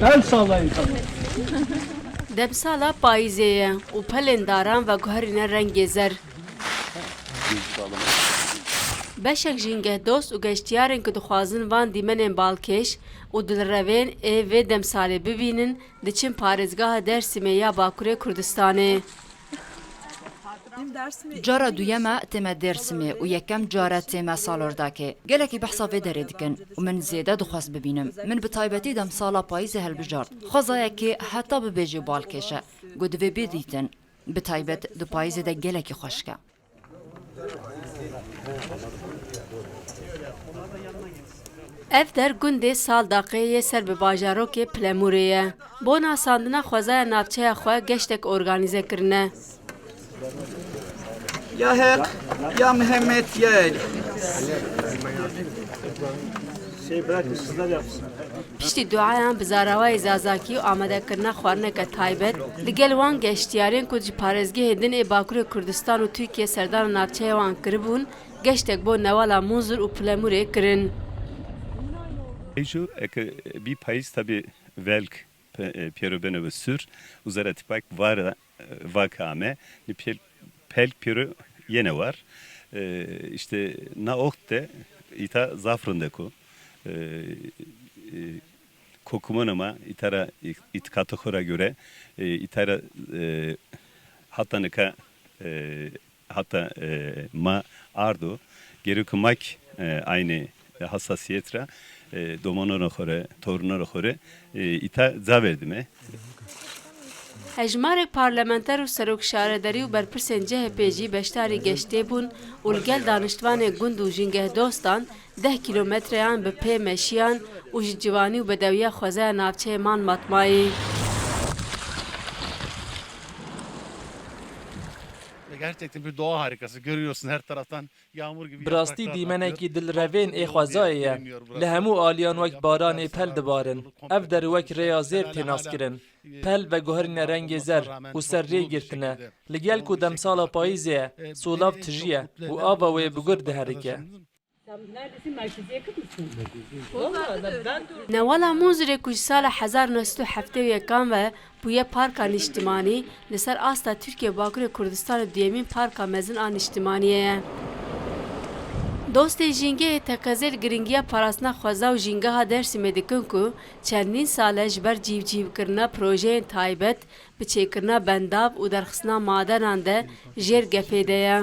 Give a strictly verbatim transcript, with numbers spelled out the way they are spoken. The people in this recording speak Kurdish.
El sallayın, tamam. Demsala payîzê ye û pelên daran veguherîne rengê zer. Beşek jîngehdost û geştiyarên ku dixwazin van dîmenên balkêş û dilrevên ê vê demsalê bibînin, diçin parêzgeha Dêrsimê ya Bakurê Kurdistanê. Cara duyem e tême Dêrsimê û yekem car e tême Salordakê. Gelekî behsa vê derê dikin û min zêde dixwest bibînim. Min bi taybetî demsala payîzê hilbijart. Xwezayekê heta bibêjî balkêş e. Ku divê bê dîtin. Bi taybet di payîzê de gelekî xweşik e. Ev der gundê Saldaqê yê ser bi bajarokê Pilemûrê ye. Bo nasandina xwezaya navçeya xwe geştek organîze kirine. Ya Heq, ya Mihemed, ya Elî. Şey bırakın, sizler yapsın. Piştî duayan bi zarawayê zazakî û amadekirina xwarineke taybet, li gel wan geştiyarên ku ji parêzgehê din ê Bakurê Kurdistan û Tirkiye serdana navçeyê wan kiribûn, geştek bo newala Munzur û Pilemûrê kirin. Êco eke bî payîz tabi velk pe-, e, pêro bene ve sür, û zere tipak vara, e, vake ame, ni pêl-, pelk pêro yene war. E, işte na oxt de îta zaf rindeko. E, e, kokumona ma îta ra î-, îtikata xo ra göre, e, îta ra, e, hatta nika, e, hatta, e, ma ardo, gerek mak, e, aynı hassasiyet ra, e, domanora xo re, torunora xo re, e, îta ca verdime. Hejmarek parlamenter û serok şaredarî û berpirsên C H P jî beşdarî geştê bûn û li gel daniştvanê gund û jîngehdostan deh kîlometreyan bi pê meşiyan û ji ciwanî û bedewiya xwezaya navçeyê man matmayî. Gerçekten bir doğa harikası. Görüyorsun her taraftan yağmur gibi yapraklar atıyor. Bi rastî dîmenekî dilrevên ê xwezayê ye. Li hemû aliyan wek baranê pel dibarin. Ev der wek rêya zêr tê naskirin. Pel veguherîne rengê zer û ser rê girtine. Li gel ku demsala payîzê ye, solav tijî ye û ava wê bi gur diherike. Sen neredesin? Merkeziye yakın mısın? Vallahi ben de Newala Munzurê ku ji sala hezar neh sed û heftê û yekan ve bûye parka niştimanî, li ser asta Tirkiye û Bakurê Kurdistanê duyemîn parka mezin a niştimaniyê ye. Dostên jîngehê teqezê li giringiya parastina xweza û jîngeha Dêrsimê dikin ku çendîn sal e ji ber cîvcîvkirina projeyên taybet bi çêkirina bendav û derxistina madenan de jêr gefê de ye.